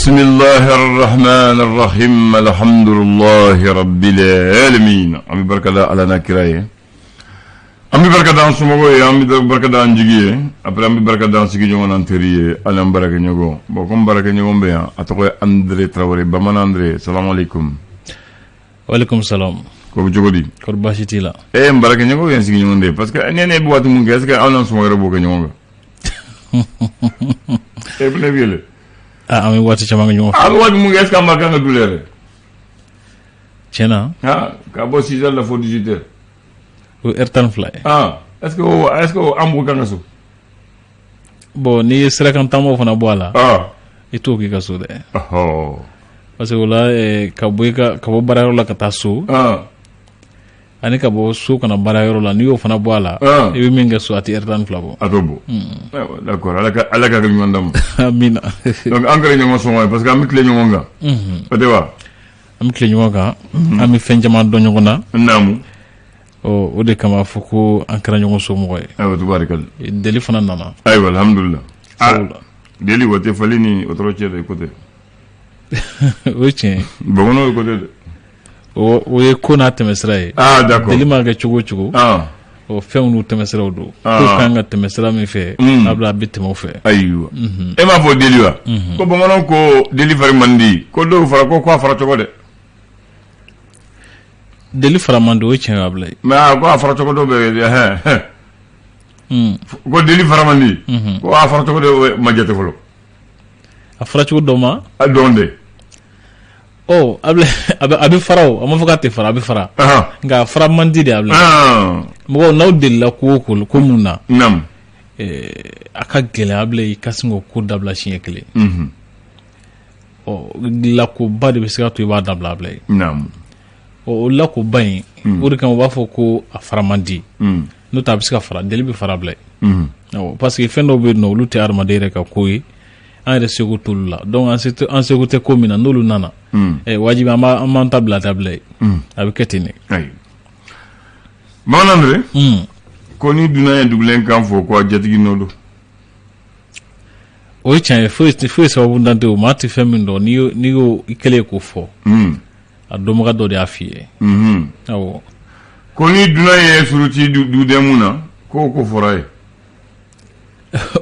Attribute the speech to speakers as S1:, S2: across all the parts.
S1: Bisimilahi rahmani rahim alhamdulillahi rabbil alamin. An bɛ barika da Ala n'a kira ye, an bɛ barika da an somɔgɔw ye, an bɛ barika da an jigi ye, après an bɛ barika da an sigiɲɔgɔn n'an teri ye, ani an baarakɛɲɔgɔn. Bon, comme baarakɛɲɔgɔn bɛ yan, a tɔgɔ ye Andre Tarawele, Bamanan Andre, salamu aleykum.
S2: Walekum salam.
S1: Ko bɛ cogo di?
S2: Kɔri baasi t'i la?
S1: E n baarakɛɲɔgɔn ye n sigiɲɔgɔn de ye, parce que ne bɛ waati mun kɛ, est ce que anw n'an somɔgɔw yɛrɛ b'o kɛ ɲɔgɔn kan? E ne bɛ yɛlɛ.
S2: Ah, an bɛ waati caman kɛ ɲɔgɔn fɛ.
S1: An bɛ waati mun kɛ, est ce que an b'a k'an ka du la yɛrɛ?
S2: Tiɲɛ na.
S1: Ah, ka bɔ 6 heures la fo 18 heures.
S2: O ye heure 12 ye.
S1: Ah, est ce que an b'o k'an ka so?
S2: Bon, n'i ye sirakan taamaw fana bɔ a la.
S1: Ah.
S2: I t'o k'i ka so dɛ.
S1: Ɔhɔ.
S2: Parce que o la ka bɔ baarayɔrɔ la ka taa so.
S1: Ah.
S2: Ani ka bɔ so ka na baarayɔrɔ la, n'i y'o fana bɔ a la.
S1: Ah.
S2: I bɛ min kɛ so, a tɛ heure 12 bɔ.
S1: A t'o bɔ. Ayiwa, d'accord, Ala ka kɛ ɲuman d'an ma.
S2: Amina.
S1: Donc an kɛra ɲɔgɔn sɔngɔ ye parce que an bɛ tile ɲɔgɔn kan. O tɛ wa?
S2: An bɛ tile ɲɔgɔn kan. An bɛ fɛn caman dɔn ɲɔgɔn na.
S1: Naamu.
S2: Ɔ, o de kama a fɔ ko an kɛra ɲɔgɔn somɔgɔ ye.
S1: Ayiwa, tubaarikala.
S2: Deli fana nana.
S1: Ayiwa, alhamdulillah.
S2: Sabula.
S1: Deli o tɛ fali ni o tɔrɔ cɛ dɛ, ko tɛ.
S2: O ye tiɲɛ ye.
S1: Bamananw ko tɛ dɛ.
S2: O ye ko n'a tɛmɛsira ye.
S1: Ah, d'accord.
S2: Deli mana kɛ cogo o cogo.
S1: Ah.
S2: O fɛnw n'u tɛmɛsiraw don.
S1: Ah.
S2: Ko kan ka tɛmɛsira min fɛ. A bila a bɛ tɛmɛ o fɛ.
S1: Ayiwa. E m'a fɔ deli wa? Ko bamananw ko deli fari man di. Ko dɔw fara ko a fara cogo dɛ.
S2: Deli fara man di, o ye tiɲɛ ye, Abulayi.
S1: Mais a ko a fara cogo dɔ bɛ hɛn. Ko deli fara man di. Ko a fara cogo dɔ ma jate fɔlɔ.
S2: A fara cogo dɔ ma.
S1: A dɔn de.
S2: Ɔ, a bɛ fara o, a ma fɔ k'a tɛ fara, a bɛ fara. Nka a fara man di de, Abulayi. Mɔgɔw n'aw delila ko o ko ko mun na.
S1: Naamu.
S2: A ka gɛlɛn, Abulayi, i ka sin k'o ko dabila siɲɛ kelen. Ɔ, lakoba de bɛ se ka to i b'a dabila, Abulayi.
S1: Naamu.
S2: Ɔ, o lakoba in, o de kama u b'a fɔ ko a fara man di. N'o tɛ a bɛ se ka fara, deli bɛ fara, Abulayi. Awɔ, parce que fɛn dɔw bɛ yen nɔ, olu tɛ hadamaden yɛrɛ ka ko ye. An yɛrɛ seko t'olu la, donc an seko tɛ ko min na, n'olu nana. Wajibi an b'an ta bila dabila ye. A bɛ kɛ ten de.
S1: Ayi. Bamanan Andre. Ko ni dunan ye dugulen kan fɔ, ko a jatigi nɔ don.
S2: O ye tiɲɛ ye, foyi foyi sababu dan tɛ o, maa tɛ fɛn min dɔn, n'i y'o i kɛlen k'o fɔ. A dɔnbaga dɔ de y'a f'i ye. Awɔ.
S1: Ko ni dunan ye suruti duguden mun na, k'o ko fɔra ye.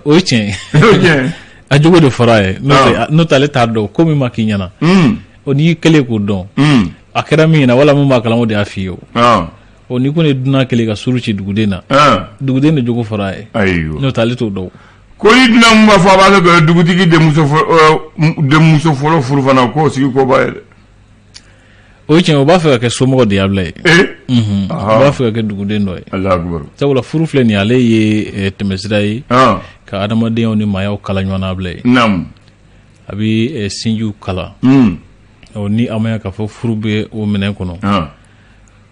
S2: O ye tiɲɛ ye.
S1: O ye tiɲɛ ye.
S2: A jogo de fɔra a ye, n'o tɛ ale t'a dɔn ko min ma k'i ɲɛna. O n'i kɛlen k'o dɔn. A kɛra min ɲɛna wala mun b'a kalama, o de y'a f'i ye o. O n'i ko ne dunan kɛlen ka suru ci duguden na. Duguden de jogo fɔra a ye.
S1: Ayiwa.
S2: N'o tɛ ale t'o dɔn.
S1: Ko ni dunan mun b'a fɔ a b'a fɛ ka dugutigi denmuso fɔlɔ furu fana, k'o sigi koba ye dɛ.
S2: O ye tiɲɛ, o b'a fɛ ka kɛ somɔgɔ de ye, Abulayi.
S1: Ee.
S2: O b'a fɛ ka kɛ duguden dɔ ye.
S1: Alahu akibaru.
S2: Sabula furu filɛ nin ye, ale ye tɛmɛsira ye. Ka adamadenya ni maayaw kala ɲɔgɔn na, Abulayi.
S1: Naamu.
S2: A bɛ sinjiw kala. Ɔ, ni a ma ɲɛ k'a fɔ furu bɛ o minɛn kɔnɔ.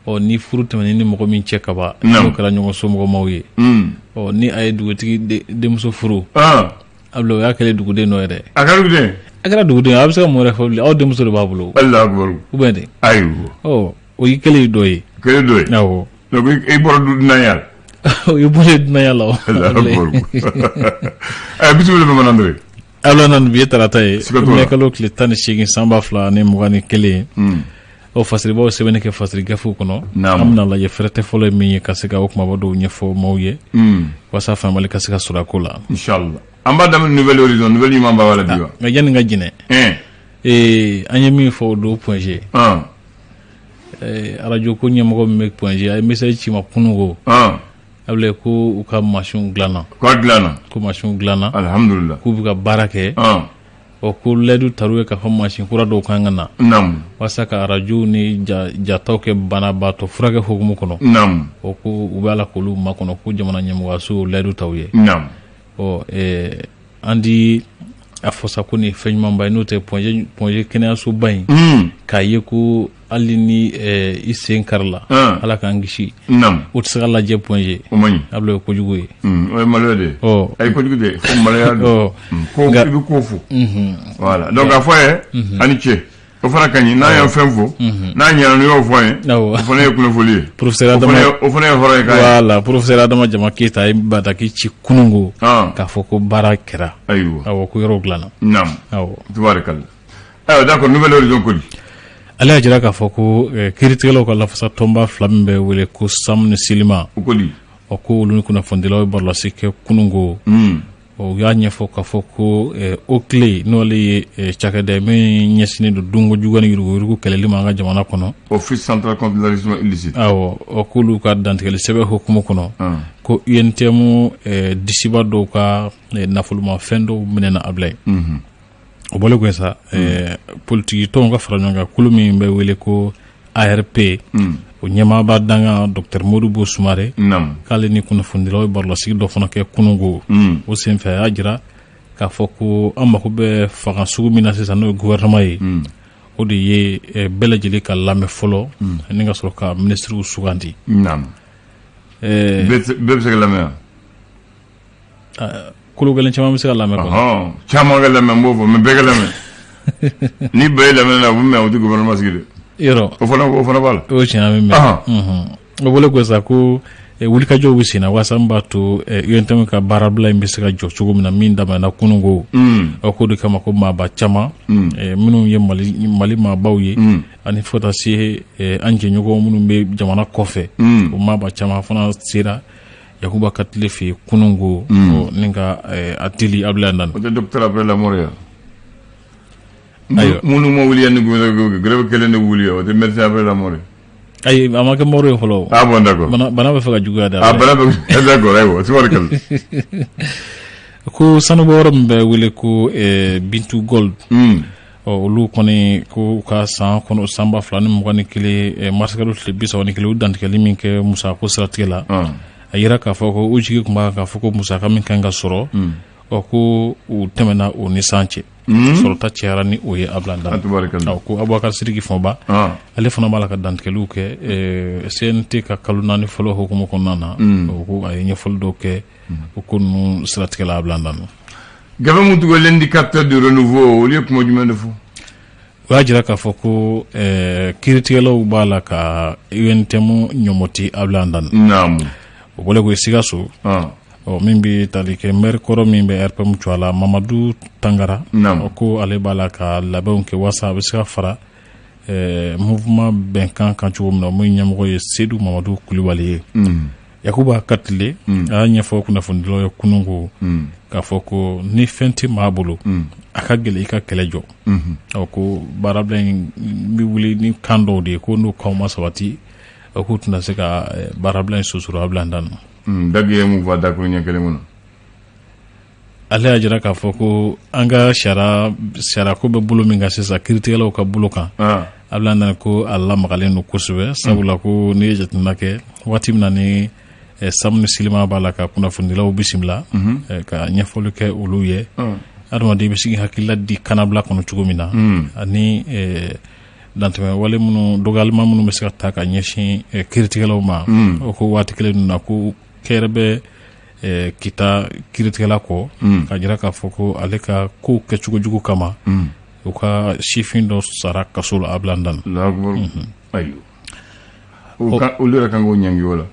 S2: Ɔ, ni furu tɛmɛnen ni mɔgɔ min cɛ kaban. N'o kɛra ɲɔgɔn somɔgɔmaw ye. Ɔ, ni a ye dugutigi denmuso furu. Abulayi, o y'a kɛlen duguden dɔ ye dɛ.
S1: A kɛra duguden.
S2: A kɛra duguden ye, a bɛ se ka mun wɛrɛ fɔ bilen, aw denmuso de b'a bolo.
S1: Alahu akibaru.
S2: Ou bien de.
S1: Ayiwa.
S2: Ɔ, o y'i kɛlen ye dɔ ye.
S1: Kɛlen dɔ ye.
S2: Awɔ.
S1: Donc i bɔra dunanya la.
S2: O y'i bɔlen dunanya la o.
S1: Alahu akibaru. Ɛ, bisimila Bamanan Andre.
S2: Ala nana, bi ye tarata ye.
S1: Siga t'o la.
S2: Mɛ kalo tile 18 san 2021. O fasiribaw sɛbɛnni kɛ fasiri gafew kɔnɔ.
S1: Naamu.
S2: An bɛna lajɛ fɛrɛtɛ fɔlɔ ye min ye ka se ka o kumaba dɔw ɲɛfɔ maaw ye. Walasa faamuyali ka se ka sɔrɔ a ko la.
S1: Inchallah. An b'a daminɛ Nouvel Horizon, nouvelle ɲuman b'a la bi wa?
S2: Nka yanni n ka jɛnɛ. An ye min fɔ o don Point G. Arajo ko ɲɛmɔgɔ min bɛ Point G, a ye message ci ma kunun ko. Abulayi, ko u ka machine dilanna.
S1: K'a dilanna.
S2: Ko machine dilanna.
S1: Alhamdulillah.
S2: K'u bɛ ka baara kɛ. Ɔ, ko layidu tar'u ye k'a fɔ mansin kura dɔw kan ka na.
S1: Naamu.
S2: Walasa ka arajow ni jataw kɛ banabaatɔ furakɛ hukumu kɔnɔ.
S1: Naamu.
S2: Ɔ, ko u b'a la k'olu makɔnɔ, ko jamana ɲɛmɔgɔyaso layidu t'aw ye.
S1: Naamu.
S2: Ɔ, an di a fɔ sa ko nin ye fɛn ɲumanba ye, n'o tɛ Point G kɛnɛyasoba in. K'a ye ko hali ni i sen karila. Ala k'an kisi.
S1: Naamu.
S2: O tɛ se ka lajɛ Point G.
S1: O man ɲi.
S2: Abulayi, o ye kojugu ye.
S1: O ye maloya de ye.
S2: Ɔ.
S1: A ye kojugu de ye, fo maloya don.
S2: Ɔ.
S1: Ko i bɛ ko fo. Voilà, donc a fɔ a ye. A ni ce. O fana ka ɲi, n'a ye fɛn fo. N'a ɲɛna, n'i y'o fɔ an ye.
S2: Awɔ.
S1: O fana ye kunnafoli ye.
S2: Professeur Adama
S1: O fana ye hɔrɔn ye k'a ye.
S2: Voilà, professeur Adama Jama Keyita ye bataki ci kununko. K'a fɔ ko baara kɛra.
S1: Ayiwa.
S2: Awɔ, ko yɔrɔw dilanna.
S1: Naamu.
S2: Awɔ.
S1: Tubaarikala. Ayiwa, d'accord, Nouvel Horizon ko di?
S2: Ale y'a jira k'a fɔ ko kiiritigɛlaw ka lafasa tɔnba fila min bɛ wele ko Sam ni Silima,
S1: O ko di?
S2: Ɔ, ko olu ni kunnafonidilaw ye barolasi kɛ kununko. U y'a ɲɛfɔ k'a fɔ ko OCLEI, n'ale ye cakɛda ye min ɲɛsinnen don dunko juguya ni yuruguyurugu kɛlɛli ma an ka jamana kɔnɔ.
S1: Office central contre l'enrichissement illicite.
S2: Awɔ, ɔ, k'olu ka dantigɛli sɛbɛn hukumu kɔnɔ, ko UNTM disiba dɔw ka nafolomafɛn dɔw minɛna a bila yen. O bɔlen kɔfɛ sa, politiki tɔnw ka fara ɲɔgɔn kan, kulu min bɛ wele ko ARP, o ɲɛmaaba dankan Docteur Modibo Sumare, k'ale ni kunnafonidilaw ye barolasigi dɔ fana kɛ kununko. O senfɛ, a y'a jira k'a fɔ ko an mako bɛ fanga sugu min na sisan, n'o ye gouvernement ye, o de ye bɛɛ lajɛlen ka lamɛn fɔlɔ ni ka sɔrɔ ka minisiriw sugandi.
S1: Bɛɛ bɛ se ka lamɛn wa?
S2: Kolo gɛlɛn caman bɛ se ka lamɛn kɔni.
S1: Caman ka lamɛn, n b'o fɔ, mais bɛɛ ka lamɛn, ni bɛɛ ye lamɛn na, u bɛ mɛn, u tɛ gouvernement sigi dɛ.
S2: Yɔrɔ.
S1: O fana b'a la.
S2: O tiɲɛ, an bɛ mɛn. O bɔlen kɔ sa, ko wulikajɔw bɛ sen na walasa min b'a to UNTM ka baarabila in bɛ se ka jɔ cogo min na, min daminɛna kununko. Ɔ, k'o de kama ko maaba caman minnu ye Mali maabaw ye, ani fo ka taa se an jɛɲɔgɔn minnu bɛ jamana kɔfɛ, o maaba caman fana sera Yakuba ka tile fɛ yen kununko ni ka a deli Abdoulaye Nane.
S1: O tɛ docteur après la mort ye wa?
S2: Ayiwa.
S1: Minnu ma wuli yanni gouvernement, grève kelen de wuli, o tɛ médecin après la mort ye?
S2: Ayi, a ma kɛ mort ye fɔlɔ.
S1: Ah bon, d'accord.
S2: Bana bɛ fɛ ka juguya de.
S1: Ah, bana bɛ, d'accord, ayiwa, tabarikalla.
S2: Ko sanubɔyɔrɔ min bɛ wele ko Bintu Gold, ɔ, olu kɔni ko u ka san kɔnɔ, san 2021, marisikalo tile 31, u dantigɛli min kɛ musakako siratigɛ la, a yira k'a fɔ ko u jigi tun b'a kan k'a fɔ ko musaka min kan ka sɔrɔ, ɔ, ko u tɛmɛna o ni san cɛ, sɔrɔta cayara ni o ye Abdoulaye.
S1: Ah, tabarikalla.
S2: Ɔ, ko Abubakar Sidiki Fɔnba, ale fana b'a la ka dantigɛliw kɛ CNT ka kalo 4 fɔlɔ hukumu kɔnɔna na. O ko a ye ɲɛfɔli dɔw kɛ o ko ninnu siratigɛ la, Abdoulaye.
S1: Gafe mun tɔgɔ L'Indicateur du renouveau, olu ye kuma jumɛn de fɔ?
S2: O y'a jira k'a fɔ ko kiiritigɛlaw b'a la ka UNTM ɲɔmɔti, Abdoulaye. O bɔlen ko Sikaso, ɔ, min bɛ tali kɛ maire kɔrɔ min bɛ RPM cogoya la, Mamadu Tangara, ɔ, ko ale b'a la ka labɛnw kɛ walasa a bɛ se ka fara mouvement bɛnkan kan cogo min na, o min ɲɛmɔgɔ ye Sedu Mamadu Kulubali ye. Yakuba Katile, a y'a ɲɛfɔ kunnafonidilaw ye kunun ko k'a fɔ ko ni fɛn tɛ maa bolo, a ka gɛlɛn i ka kɛlɛ jɔ. Ɔ, ko baarabila in bɛ wuli ni kan dɔw de ye, ko n'o kanw ma sabati, ɔ, k'u tɛna se ka baarabila in susuru, Abdoulaye Dan.
S1: Dagi ye mun fɔ a dakuru ɲɛ kelen kɔnɔ?
S2: Ale y'a jira k'a fɔ ko an ka sariya ko bɛ bolo min kan sisan, kiiritigɛlaw ka bolo kan, Abdoulaye Nane, ko a lamagalen don kosɛbɛ, sabula ko n'i ye jateminɛ kɛ waati min na ni Sam ni Silima b'a la ka kunnafonidilaw bisimila ka ɲɛfɔli kɛ olu ye, adamaden bɛ se k'i hakilila di kannabila kɔnɔ cogo min na, ani dantɛmɛ wale minnu, dɔgɔyalima minnu bɛ se ka ta ka ɲɛsin kiiritigɛlaw ma, o ko waati kelen ninnu na, ko kɛrɛ bɛ kita kiiritigɛla kɔ, ka jira k'a fɔ ko ale ka kow kɛcogo jugu kama, u ka sifin dɔ sara kaso la, Abdoulaye Dan.
S1: Allahu akbar. Ayiwa, olu yɛrɛ kan k'o ɲangi o la.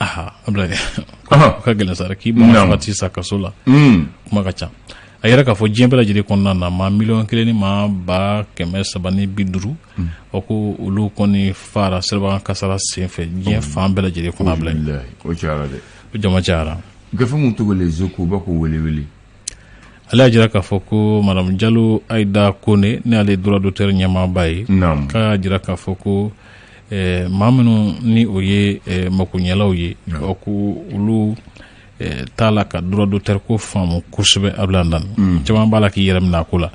S2: Aha, Abdoulaye, o ka gɛlɛn sa dɛ, k'i ban fo ka t'i sa kaso la, kuma ka ca. A yɛrɛ k'a fɔ diɲɛ bɛɛ lajɛlen kɔnɔna na, maa 1 000 000 ni maa 350,000, o ko olu kɔni fara sirabakan kasara sen fɛ diɲɛ fan bɛɛ lajɛlen kɔnɔ, Abdoulaye.
S1: Bilahi, o cayara dɛ.
S2: O jama cayara.
S1: Gafe mun tɔgɔ Les Échos, u b'a ko wele wele.
S2: Ale y'a jira k'a fɔ ko madame Jalo Ayida Kone, ne ale ye droit d'auteur ɲɛmaaba ye, k'a y'a jira k'a fɔ ko maa minnu ni o ye makoɲɛlaw ye, ɔ, ko olu t'a la ka droit d'auteur ko faamu kosɛbɛ, Abdoulaye Dan. Caman b'a la k'i yɛrɛ minɛ a ko la.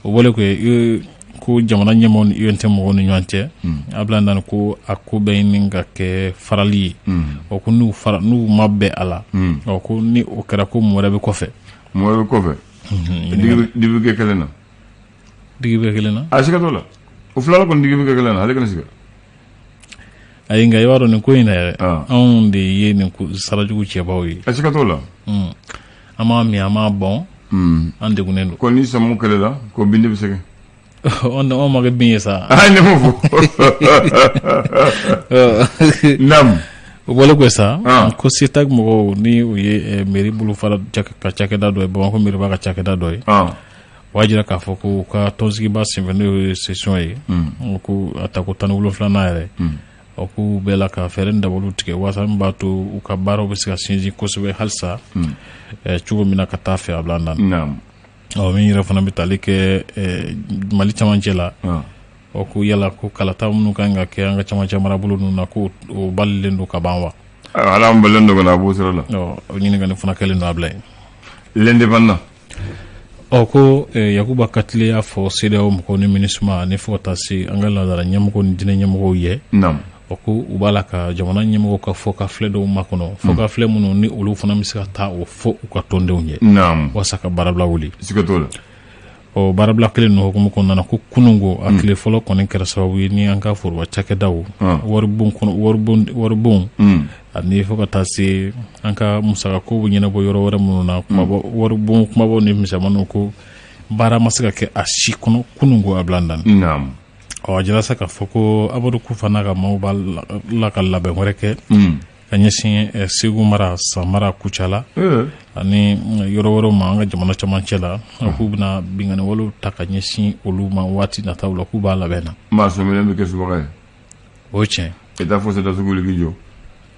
S2: O bɔlen kɔ, ko jamana ɲɛmaaw ni UNTM mɔgɔw ni ɲɔgɔn cɛ, Abdoulaye Dan, ko a ko bɛ ɲini ka kɛ farali ye. Ɔ, ko n'u fara, n'u ma bɛn a la, ɔ, ko ni o kɛra, ko mun wɛrɛ bɛ kɔfɛ?
S1: Mun wɛrɛ bɛ kɔfɛ? Digi bɛ kɛ kelen na.
S2: Digi bɛ kelen na.
S1: A siga t'o la, o filala kɔni, digi bɛ kɛ kelen na, ale kana siga.
S2: Ayi, nka i b'a dɔn nin ko in na yɛrɛ, anw de ye nin ko sarajugu cɛbaw ye.
S1: A siga t'o la.
S2: An b'a min, an b'a bɔn, an degunnen don.
S1: Ko ni samu kɛlɛla, ko bin de bɛ sɛgɛn.
S2: Anw ma kɛ bin ye sa.
S1: Ah, ne m'o fɔ. Naam.
S2: O bɔlen kɔ sa, ko CETAC mɔgɔw, ni o ye mairie bolofara ka cakɛda dɔ ye, Bamakɔ mairie ba ka cakɛda dɔ ye. O y'a jira k'a fɔ ko u ka tɔnsigiba senfɛ, n'o ye session ye, ko a ta ko 17nan yɛrɛ, ɔ k'u bɛɛ la ka fɛɛrɛ ni dabaliw tigɛ walasa min b'a to u ka baaraw bɛ se ka sinsin kosɛbɛ halisa cogo min na ka taa fɛ a bila na. Ɔ min yɛrɛ fana bɛ tali kɛ Mali camancɛ la, ɔ ko yala ko kalata minnu kan ka kɛ an ka camancɛ marabolo ninnu na, ko o balilen don ka ban wa?
S1: Ala balen don ka a b'o sira la.
S2: Ɔ o ɲininkali fana kɛlen don a bila yen.
S1: L'Indépendant.
S2: Ɔ ko Yakuba Katile y'a fɔ CEDEAO mɔgɔw ni MINUSMA ni fo ka taa se an ka laadala ɲɛmɔgɔw ni diinɛ ɲɛmɔgɔw ye. Ɔ ko u b'a la ka jamana ɲɛmɔgɔw ka fɔ ka filɛ dɔw makɔnɔ, fɔ ka filɛ minnu ni olu fana bɛ se ka taa o fɔ u ka tɔndenw ye. Walasa ka baarabila wuli.
S1: Siga t'o la.
S2: Ɔ baarabila kelen ninnu hukumu kɔnɔna na, ko kununko a tile fɔlɔ kɔni kɛra sababu ye ni an ka foroba cakɛdaw, waribon kɔnɔ, waribon ani fo ka taa se an ka musakako bɛ ɲɛnabɔ yɔrɔ wɛrɛ minnu na, kumabɔ waribon kumabaw ni misɛnmaninw, ko baara ma se ka kɛ a si kɔnɔ kununko a bila dan. Ɔ a jira sa k'a fɔ ko Amadu Kufa n'a ka maaw b'a la ka labɛn wɛrɛ kɛ ka ɲɛsin Segu mara, San mara, Kucala ani yɔrɔ wɛrɛw ma an ka jamana camancɛ la, k'u bɛna binkanni walew ta ka ɲɛsin olu ma waati nataw la, k'u b'a labɛn na.
S1: Maa sɔmilen bɛ kɛ subaga ye.
S2: O ye tiɲɛ.
S1: E t'a fɔ sɔrɔdasiw wuli k'i jɔ.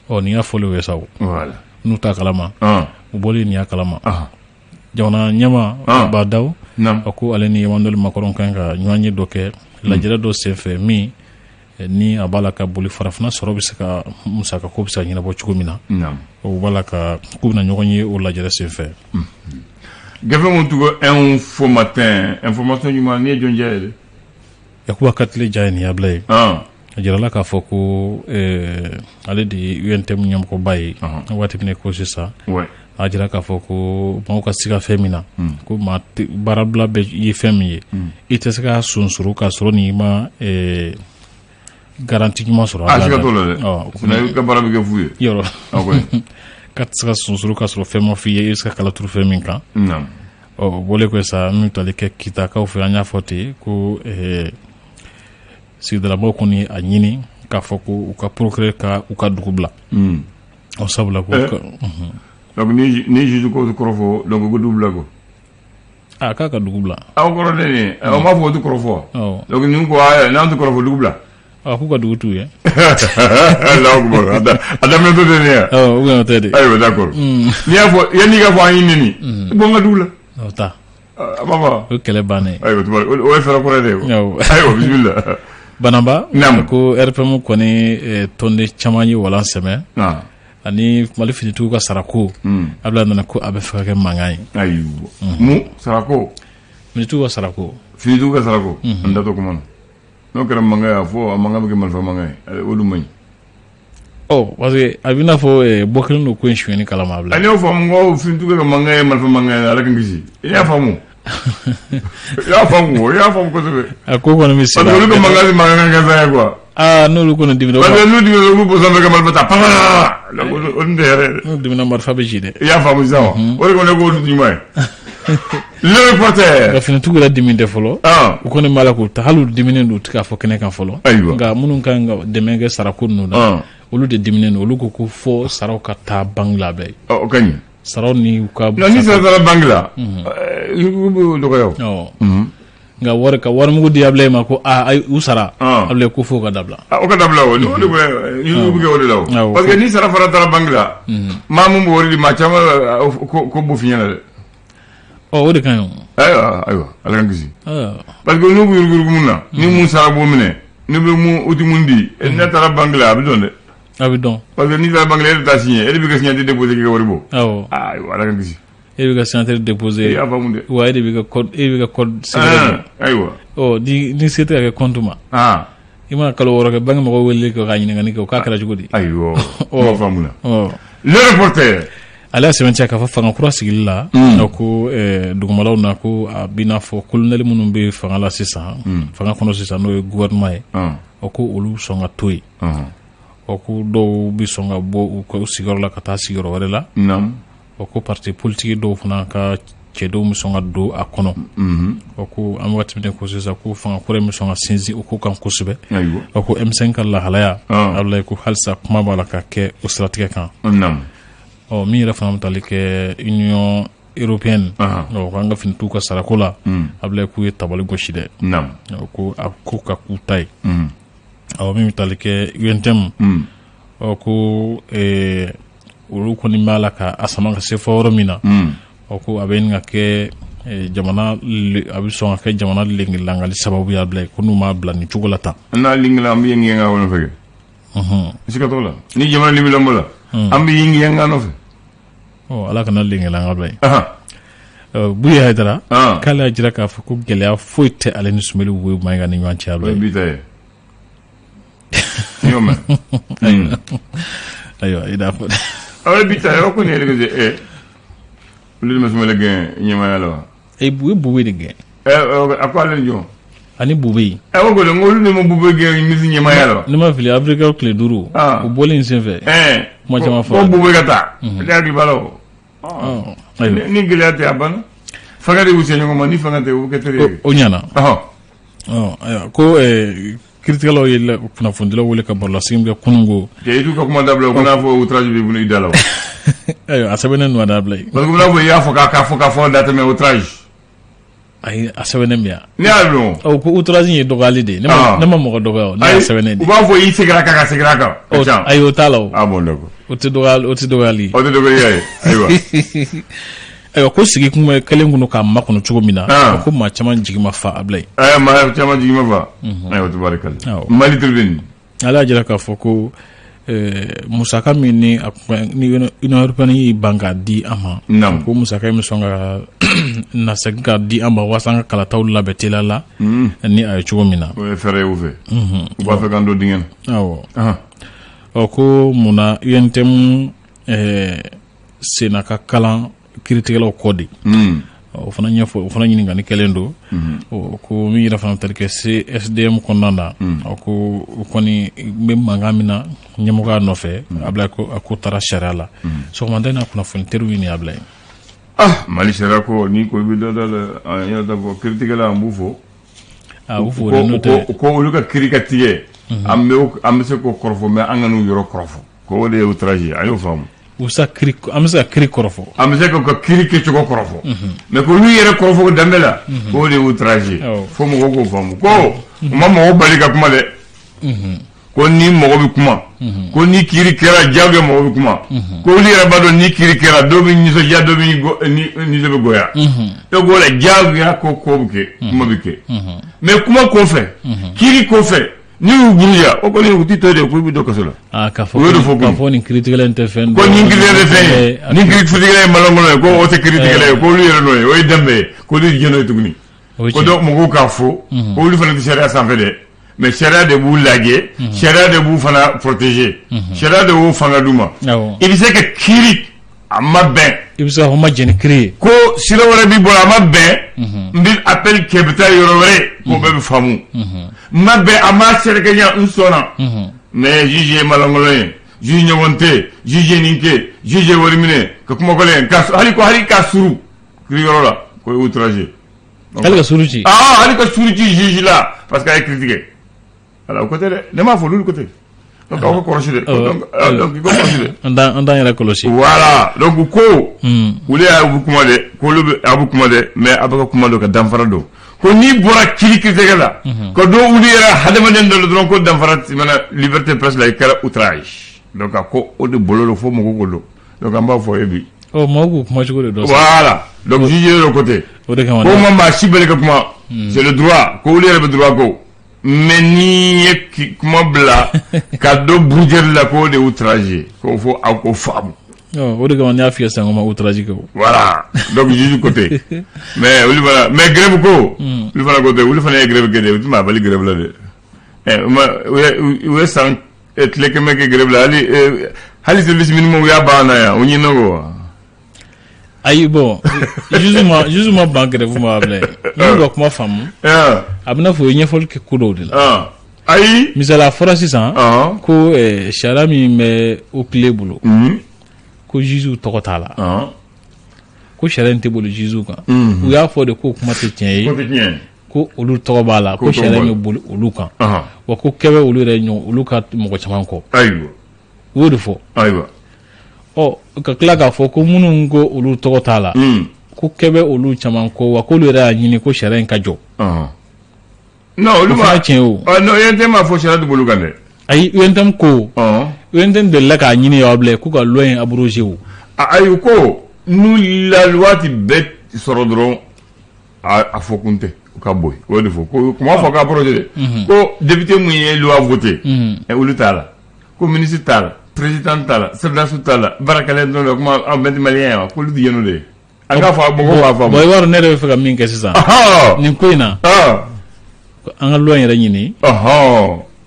S2: Ɔ nin y'a fɔlen ye sa o.
S1: Voilà.
S2: N'u t'a kalama. U bɔlen nin y'a kalama. Jamana ɲɛmaa Ba Daw, a ko ale ni Emmanuel Macron kan ka ɲɔgɔn ye dɔ kɛ lajɛrɛ dɔ senfɛ min ni a b'a la ka boli farafinna sɔrɔ bɛ se ka musaka ko bɛ se ka ɲɛnabɔ cogo min na. O b'a la ka k'u bɛna ɲɔgɔn ye o lajɛrɛ senfɛ.
S1: Gafe mun tɔgɔ Info Matin, information ɲuman ni ye jɔn jɛ ye dɛ.
S2: Yakuba Katile ja ye nin yabila ye. A jirala k'a fɔ ko ale de ye UNTM ɲɛmɔgɔba ye waati min ko sisan. A jira k'a fɔ ko maaw ka siga fɛn min na, ko maa baarabila bɛ ye fɛn min ye, i tɛ se ka sonsoro k'a sɔrɔ ni ma garantie ɲuman sɔrɔ.
S1: A siga t'o la dɛ. Sinon i ka baara bɛ kɛ fu ye.
S2: Yɔrɔ k'a tɛ se ka sonsoro k'a sɔrɔ fɛn ma f'i ye, i bɛ se ka kala turu fɛn min kan. Ɔ o bɔlen kɔfɛ sa, min tali kɛ Kitakaw fɛ, an y'a fɔ ten ko sigidalamɔgɔw kɔni a ɲini k'a fɔ ko u ka procureur ka u ka dugu bila. O sabula ko.
S1: Donc ni juge ko kɔrɔ fɔ, donc ko dugu bila ko.
S2: A k'a ka dugu bila.
S1: Aw kɔrɔ de nin o m'a fɔ o tɛ kɔrɔ fɔ. Donc ni ko n'an tɛ kɔrɔ fɔ, dugu bila.
S2: A k'u ka dugu t'u ye.
S1: Allahu akbar, a daminɛ tɛ nin ye.
S2: Awɔ, u bɛna tɛ de.
S1: Ayiwa, d'accord, n'i y'a fɔ yanni i ka fɔ an y'i neni, bɔ n ka dugu la.
S2: O ta.
S1: A b'a fɔ.
S2: O kɛlɛ bannen.
S1: Ayiwa, o ye fɛɛrɛ kɔrɔ de ye. Ayiwa, bisimila.
S2: Banamba. Ko RPM kɔni tɔnden caman ye walan sɛmɛ. Ani Mali finitigiw ka sarako. A nana ko a bɛ fɛ ka kɛ mankan ye.
S1: Ayiwa. Mun sarako?
S2: Finitigiw ka sarako.
S1: Finitigiw ka sarako. An datɔ kuma na. N'o kɛra mankan ye, a fɔ a mankan bɛ kɛ marifa mankan ye, o dun man ɲi.
S2: Ɔ parce que a bɛ n'a fɔ bɔ kelen don ko in sonyɛni kalama a bila.
S1: A y'o faamu ko finitigiw ka mankan ye marifa mankan ye, Ala k'an kisi. I y'a faamu. I y'a faamu, i y'a faamu kosɛbɛ.
S2: A ko kɔni bɛ
S1: sen. Parce que olu ka mankan tɛ mankan gansan ye quoi.
S2: Aa n'olu kɔni dimina.
S1: Parce que n'u dimina, olu bɔ sanfɛ ka marifa ta papa. Donc o dun tɛ hɛrɛ ye dɛ.
S2: N'u dimina, marifa bɛ ci dɛ.
S1: I y'a faamu sisan wa? O de kɔni ko ɲuman ye. Le reporter.
S2: Nka finitigiw yɛrɛ dimi tɛ fɔlɔ. U kɔni b'a la k'u ta, hali u diminen don, u tɛ k'a fɔ kɛnɛ kan fɔlɔ.
S1: Ayiwa.
S2: Nka minnu kan ka dɛmɛ kɛ sarako ninnu na, olu de diminen don, olu ko ko fo saraw ka taa banque la bɛɛ.
S1: Ɔ o ka ɲi.
S2: Saraw ni u ka.
S1: Nka ni sara taara banque la, yurugu bɛ dɔgɔya
S2: o. Nka wari ka warimugu di Abilaye ma ko aa u sara. Abilaye ko fo ka dabila.
S1: O ka dabila, o de bɛ yurugu bɛ kɛ o de la o. Parce que ni sara fana taara banque la, maa mun b'o wari di, maa caman ko b'o f'i ɲɛna dɛ.
S2: Ɔ o de ka ɲi o.
S1: Ayiwa ayiwa, Ala k'an kisi. Parce que n'u bɛ yuruguyurugu mun na, ni mun sara b'o minɛ, ni bɛ mun u tɛ mun di, n'a taara banque la, a bɛ dɔn dɛ.
S2: A bɛ dɔn.
S1: Parce que n'i taara banque la, e de bɛ taa signer, e de bɛ ka signature déposer k'i ka wari bɔ.
S2: Awɔ.
S1: Ayiwa, Ala k'an kisi.
S2: E bɛ ka signature déposer.
S1: I y'a faamu dɛ.
S2: Wa e de bɛ ka code, e bɛ ka code secret.
S1: Ayiwa.
S2: Ɔ ni se tɛ ka kɛ compte ma. I mana kalo 6 kɛ, banque mɔgɔw wele kɛ ka ɲininkali kɛ, o k'a kɛra cogo di?
S1: Ayiwa. O faamu na. Le reporter.
S2: Ale y'a sɛbɛntiya k'a fɔ fanga kura sigili la, ko dugumalaw na, ko a b'i n'a fɔ colonel minnu bɛ fanga la sisan, fanga kɔnɔ sisan, n'o ye gouvernement ye, o ko olu sɔn ka to yen. O ko dɔw bɛ sɔn ka bɔ u ka sigiyɔrɔ la ka taa sigiyɔrɔ wɛrɛ la. O ko parti politique dɔw fana ka cɛdenw bɛ sɔn ka don a kɔnɔ. O ko an waati min ko sisan ko fanga kura in bɛ sɔn ka sinsin o ko kan kosɛbɛ. O ko M5 ka lahalaya, Abulaye, ko halisa kuma b'a la ka kɛ o siratigɛ kan. Ɔ min yɛrɛ fana bɛ tali kɛ Union européenne, ɔ, k'an ka finitigiw ka sarako la, Ablaye, k'u ye tabali gosi dɛ. Ko a ko ka k'u ta ye. Awɔ, min bɛ tali kɛ UNTM, ɔ, ko olu kɔni b'a la ka a sama ka se fɔ yɔrɔ min na, ɔ, ko a bɛ ɲini ka kɛ jamana, a bɛ sɔn ka kɛ jamana lengelangali sababu ye, Ablaye, ko n'u m'a bila nin cogo la tan.
S1: N'a lingila, an bɛ yin ka nɔfɛ kɛ. Siga t'o la, ni jamana limila la, an bɛ yin ka nɔfɛ.
S2: Ɔ, Ala kana lengelanga bila yen. Buye Hayidara k'ale y'a jira k'a fɔ ko gɛlɛya foyi tɛ ale ni Soumeylou Boubèye Maïga ni ɲɔgɔn cɛ,
S1: Ablaye. O ye bi ta ye. N y'o mɛn.
S2: Ayiwa, i n'a fɔ.
S1: O ye bi ta ye, o kɔni ye ɛ olu de ma Soumeylou gɛn ɲɛmaaya la wa?
S2: E, u ye Boubèye de gɛn.
S1: Ɛ, a ko ale ni jɔn?
S2: Ani Boubèye.
S1: Ɛ, o ko n ko olu de ma Boubèye gɛn ministre ɲɛmaaya la wa?
S2: Ne ma fili, avril kalo tile 5, o bɔlen in senfɛ. Kuma caman
S1: fɔra. Ko Boubèye ka taa. Ne hakili b'a la o. Ni gɛlɛya tɛ, a banna. Fanga de y'u se ɲɔgɔn ma, ni fanga tɛ, u bɛ kɛ teri ye.
S2: O ɲɛna. Ayiwa, ko kiiritigɛlaw ye kunnafonidilaw wele ka barolasigi min kɛ kununko.
S1: I t'u ka kuma dabila, o kana fɔ outrage b'i bolo i da la o.
S2: Ayiwa, a sɛbɛnnen don a da bila yen.
S1: Parce que u bɛna fɔ i y'a fɔ k'a fɔ k'a fɔ datɛmɛ outrage.
S2: Ayi, a sɛbɛnnen bɛ yan.
S1: Ne y'a dɔn.
S2: Ɔ, ko outrage ye dɔgɔyali de ye. Ne ma mɔgɔ dɔgɔya o, ne y'a sɛbɛnnen de.
S1: U b'a fɔ i seginna kan ka segin a kan.
S2: Ayi, o t'a la o.
S1: Ah bon, d'accord.
S2: O tɛ dɔgɔyali, o tɛ dɔgɔyali ye.
S1: O tɛ dɔgɔyali ye, ayiwa.
S2: Ayiwa, ko sigi kun bɛ kɛlen kun k'a makɔnɔ cogo min na, ko maa caman jigi ma fa, Ablaye.
S1: Ɛ, maa caman jigi ma fa. Ayiwa, tabarikala. Mali Tribune.
S2: Ala y'a jira k'a fɔ ko musaka min ni ni Union européenne y'i ban k'a di an ma, ko musaka in bɛ sɔn ka na segin ka di an ma walasa an ka kalataw labɛn teliya la ni a ye cogo min na.
S1: O ye fɛɛrɛ ye u fɛ. U b'a fɛ k'an don dingɛ
S2: na. Awɔ. Ɔ, ko munna UNTM senna ka kalan kiiritigɛlaw kɔ de? O fana ɲɛfɔ, o fana ɲininkali kɛlen don. Ko min yɛrɛ fana tali kɛ CSDM kɔnɔna na, ko o kɔni bɛ mankan min na ɲɛmɔgɔya nɔfɛ, Ablaye, ko a ko taara sariya la. Sɔgɔmada in na, kunnafoni teriw ye nin, Ablaye.
S1: Ah, Mali sariya ko ni ko i bɛ da da la, an yɛrɛ ta fɔ kiiritigɛla, an b'u fo.
S2: Ah, u fo n'o tɛ.
S1: Ko olu ka kiiri ka tigɛ, an bɛ se k'o kɔrɔfɔ, mais an ka n'u yɔrɔ kɔrɔfɔ. Ko o de ye outrage ye, a y'o faamu.
S2: U bɛ se ka an bɛ se ka kiiri kɔrɔfɔ.
S1: An bɛ se k'u ka kiiri kɛcogo kɔrɔfɔ, mais k'olu yɛrɛ kɔrɔfɔ danbe la, k'o de ye outrage ye. Fo mɔgɔw k'o faamu ko u ma mɔgɔw bali ka kuma dɛ. Ko ni mɔgɔ bɛ kuma, ko ni kiiri kɛra, diyagoya mɔgɔ bɛ kuma. Ko olu yɛrɛ b'a dɔn ni kiiri kɛra, dɔw bɛ nisɔndiya, dɔw bɛ nisɔn bɛ goya. Donc o la, diyagoya ko ko bɛ kɛ, kuma bɛ kɛ, mais kuma kɔfɛ, kiiri kɔfɛ, n'i y'u buruja, o kɔni u t'i to de k'u bɛ don kaso la.
S2: Ah, k'a fɔ, u y'o de fɔ, k'a fɔ nin kiiritigɛla in tɛ fɛn.
S1: Ko nin kiiritigɛla tɛ fɛn ye, nin kiiritigɛla ye malɔngɔlɔ ye, ko o tɛ kiiritigɛla ye, ko olu yɛrɛ nɔ ye, o ye danbe ye, ko olu jɛn n'o ye tuguni. Ko donc mɔgɔw k'a fɔ ko olu fana tɛ sariya sanfɛ dɛ, mais sariya de b'u lajɛ, sariya de b'u fana protéger, sariya de b'u fanga d'u ma. I bɛ se ka kiiri, a ma bɛn.
S2: I bɛ se k'a fɔ n ma jɛn ni kiiri ye.
S1: Ko sira wɛrɛ b'i bolo, a ma bɛn, n bɛ appel kɛ, bɛ taa yɔrɔ wɛrɛ, k'o bɛɛ bɛ faamu. N ma bɛn, a ma sɛrɛkɛ ɲɛ, n sɔnna. Mais juge ye malangolo ye, juge ɲɔgɔn tɛ, juge ye nin kɛ, juge ye wari minɛ, ka kuma gɛlɛn, ka hali ko hali ka suru kiiri yɔrɔ la, ko ye outrage ye.
S2: Hali ka suru ci.
S1: Ah, hali ka suru ci juge la parce que a ye kiiri tigɛ. Ala, o ko tɛ dɛ, ne m'a fɔ, olu ko tɛ. Donc aw ka kɔlɔsi dɛ. Donc i ka kɔlɔsi dɛ.
S2: An t'an yɛrɛ kɔlɔsi.
S1: Voilà, donc ko olu y'a bɛ kuma dɛ, ko olu bɛ a bɛ kuma dɛ, mais a bɛ ka kuma dɔ ka danfara don. Ko n'i bɔra kiiri kiiritigɛ la, ka don olu yɛrɛ hadamaden dɔ la dɔrɔn, ko danfara tɛmɛna liberté presse la, i kɛra outrage. Donc a ko o de bolo don, fo mɔgɔw k'o dɔn. Donc an b'a fɔ ye bi.
S2: Ɔ, maaw k'u kuma cogo de dɔn.
S1: Voilà, donc juge de côté.
S2: O de kama.
S1: Ko ma maa si bali ka kuma. C'est le droit, ko olu yɛrɛ bɛ droit ko. Mais n'i ye kuma bila ka dɔ burujɛli la, k'o de ye outrage ye, k'o fɔ aw k'o faamu.
S2: O de kama ne y'a f'i ye sisan ko ma outrage kɛ o.
S1: Voilà, donc juge côté, mais olu fana, mais grève ko, olu fana côté, olu fana ye grève kɛ de, u tɛ maa bali grève la dɛ. Ɛ, u ye san tile 100 kɛ grève la, hali service minimum u y'a ban na yan, u ɲinɛ ko wa.
S2: Ayi, bon, juge ma ban grève ma, Ablaye. N'i y'u ka kuma faamu, a bɛna fɔ u ye ɲɛfɔli kɛ ko dɔw de
S1: la. Ayi.
S2: Misali, a fɔra sisan ko sariya min bɛ OCLEI bolo, ko juge tɔgɔ t'a la, ko sariya in tɛ boli juge kan. U y'a fɔ de ko kuma tɛ tiɲɛ ye, ko olu tɔgɔ b'a la, ko sariya in bɛ boli olu kan, wa ko kɛ bɛ olu yɛrɛ ɲɔgɔn olu ka mɔgɔ caman kɔ.
S1: Ayiwa.
S2: U y'o de fɔ.
S1: Ayiwa.
S2: Ɔ, ka tila k'a fɔ ko minnu ko olu tɔgɔ t'a la. ko kɛ bɛ olu caman kɔ, wa k'olu yɛrɛ y'a ɲini ko sariya in ka jɔ.
S1: Non, olu
S2: O
S1: ma
S2: fana tiɲɛ ye o.
S1: Ah, non, UNTM m'a fɔ sariya tɛ bolo kan dɛ.
S2: Ayi, UNTM ko, UNTM delila k'a ɲini y'aw bila k'u ka loi in abrogé o.
S1: Ayi, ko n'u la loi ti bɛɛ sɔrɔ dɔrɔn, a fɔ kun tɛ u ka bɔ yen. O de fɔ ko kuma fɔ k'a abrogé dɛ, ko député mun ye loi voté, olu t'a la, ko ministre t'a la, président t'a la, sɔrɔdasiw t'a la, baarakɛla dɔrɔn la, kuma an bɛɛ tɛ malien ye wa, k'olu tɛ yen de ye. An k'a fɔ, mɔgɔw b'a faamu.
S2: Bon, i b'a dɔn ne yɛrɛ bɛ fɛ ka min kɛ sisan nin ko in na, an ka loi in yɛrɛ ɲini.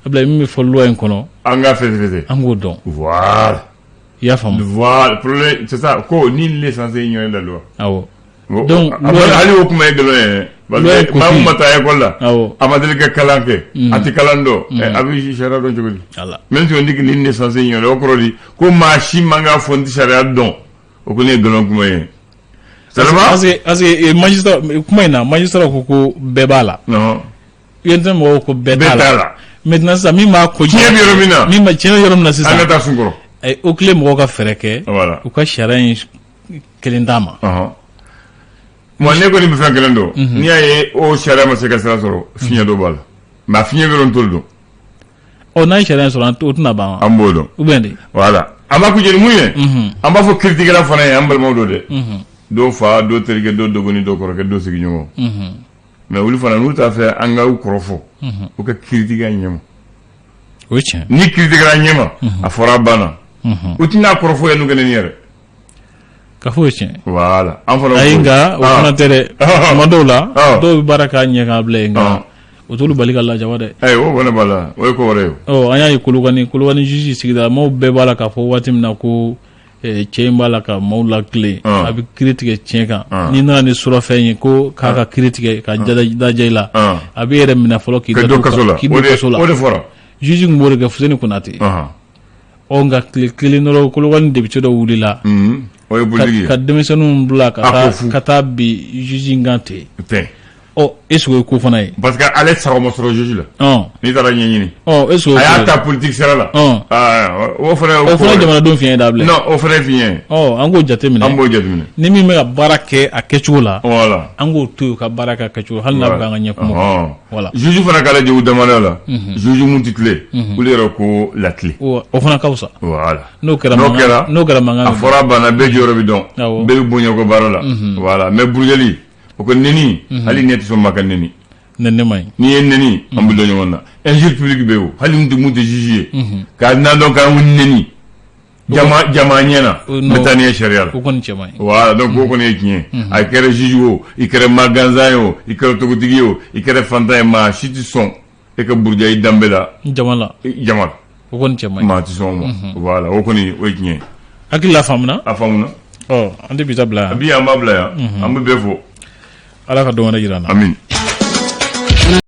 S2: Ablaye, min bɛ fɔ loi in kɔnɔ,
S1: An ka fɛsɛfɛsɛ.
S2: An k'o dɔn.
S1: Voilà.
S2: I y'a faamu?
S1: Voilà, problème, c'est ça, ko nul n'est censé ignorer la loi.
S2: Awɔ.
S1: Donc,
S2: Donc,
S1: hali o kuma ye nkalon ye. Parce
S2: loi
S1: que maa
S2: kofi.
S1: mun ma taa école la, a ma deli ka kalan kɛ, a tɛ kalan dɔn, a bɛ sariya dɔn cogo di?
S2: Ala.
S1: Même si on dit que nul n'est censé ignorer, o kɔrɔ di ko maa si man ka fɔ n tɛ sariya dɔn, o kɔni ye nkalon kuma ye. Ça va?
S2: Parce que magistrat kuma in na, magistrat ko bɛɛ b'a la.
S1: Non.
S2: UNTM mɔgɔw ko bɛɛ
S1: Bɛɛ
S2: t'a
S1: t'a
S2: la.
S1: la.
S2: Maintenant sisan, min b'a ko
S1: Tiɲɛ bɛ yɔrɔ min na.
S2: Min b'a tiɲɛ bɛ yɔrɔ min na
S1: An
S2: sisan.
S1: ka taa sun kɔrɔ.
S2: O tile mɔgɔw ka fɛɛrɛ kɛ.
S1: Voilà.
S2: U ka sariya in kelen d'a ma.
S1: Moi, ne kɔni bɛ fɛn kelen dɔn. N'i y'a ye o sariya ma se ka sira sɔrɔ, fiɲɛ dɔ b'a la. Mais a fiɲɛ bɛ yɔrɔ min, t'olu dɔn.
S2: Ɔ, n'a ye sariya in sɔrɔ, an o tɛna ban wa?
S1: An b'o dɔn.
S2: Ou bien de.
S1: Voilà. An b'a kuncɛ ni mun ye? An b'a fɔ kiritigɛla fana ye, an balimaw don dɛ. Dɔw fa, dɔw terikɛ, dɔw dɔgɔnin, dɔw kɔrɔkɛ, dɔw sigiɲɔgɔn. Mais olu fana, n'u t'a fɛ an ka u kɔrɔfɔ, u ka kiritigɛ ɲɛma.
S2: O ye tiɲɛ.
S1: Ni kiritigɛla ɲɛma, a fɔra, a banna. U tɛna kɔrɔfɔ yan n'u kɛ ni yɛrɛ.
S2: Ka fɔ o ye tiɲɛ.
S1: Voilà. An fana.
S2: Ayi, nka o fana tɛ dɛ. Tuma dɔw la,
S1: Ah.
S2: dɔw bɛ baara k'a ɲɛ k'a bila yen, nka o t'olu bali ka lajaba dɛ.
S1: Ayi, o fana b'a la, o ye ko wɛrɛ ye.
S2: Ɔ, an y'a ye Kolokani juge sigida maaw bɛɛ b'a la k'a fɔ waati min na ko cɛ in b'a la ka maaw latilen, a bɛ kiiri tigɛ tiɲɛ kan. N'i nana ni surɔfɛn ye ko k'a ka kiiri tigɛ ka daja i la, a b'i yɛrɛ minɛ fɔlɔ k'i
S1: Ka don
S2: datugu
S1: kaso la.
S2: k'i
S1: O
S2: don
S1: de
S2: kaso la.
S1: O de fɔra.
S2: Juge tun b'o de kɛ Fuseni Konate. Ɔ, nka tile kelen dɔrɔn, Kolokani député dɔ wulila
S1: O ye politique ye.
S2: ka denmisɛnninw bila ka
S1: A ko
S2: taa
S1: fu.
S2: ka taa bin juge in kan ten.
S1: Tɛ.
S2: Ɔ, est ce que o ye ko fana ye?
S1: Parce que ale sago ma sɔrɔ juge la. N'i taara ɲɛɲini.
S2: Ɔ, est ce que o
S1: A
S2: ye ko
S1: y'a
S2: ye?
S1: ta politique sira la. Aa, o fana ye
S2: O
S1: ko
S2: fana
S1: wɛrɛ.
S2: jamanadenw fiɲɛ dabila.
S1: Non, o fana ye fiɲɛ ye.
S2: Ɔ, an k'o jateminɛ.
S1: An b'o jateminɛ.
S2: Ni min bɛ ka baara kɛ a kɛcogo la, an k'o to yen, u ka baara kɛ a kɛcogo la, hali n'a bɛ k'an ka ɲɛ kuma. Voilà.
S1: Juge fana k'a lajɛ u damadɔ la. Juge mun tɛ tile. Olu yɛrɛ ko latile.
S2: O fana ka fisa.
S1: Voilà.
S2: N'o kɛra
S1: N'o
S2: mankan,
S1: kɛra,
S2: n'o kɛra mankan
S1: a
S2: bɛ bɔ.
S1: fɔra, a banna, bɛɛ jɔyɔrɔ bɛ dɔn. Bɛɛ bɛ bonya ko baara la. Voilà. Mais burujali, o ko neni, hali ne tɛ sɔn maa ka neni.
S2: Ne ma ɲi.
S1: N'i ye neni, an bɛ dɔn ɲɔgɔn na. Injure publique bɛ yen o. Hali mun tɛ juge ye. K'a nan dɔn k'an neni. Jama ɲɛna. N bɛ taa n'i ye sariya la.
S2: O kɔni cɛ man ɲi.
S1: Voilà, donc o kɔni ye tiɲɛ ye. A kɛra juge o, i kɛra maa gansan ye o, i kɛra togotigi ye o, i kɛra fantan ye, maa si tɛ sɔn e ka buruja i danbe la.
S2: Jama la.
S1: Jama la.
S2: O kɔni cɛ man ɲi.
S1: Maa tɛ sɔn o ma. Voilà, o kɔni o ye tiɲɛ ye.
S2: Hakili la faamuna.
S1: A faamuna.
S2: Ɔ, an tɛ bi ta bila yan.
S1: Bi an b'a bila yan. An bɛ bɛɛ fo.
S2: Ala ka don wɛrɛ jira an na.
S1: Amin.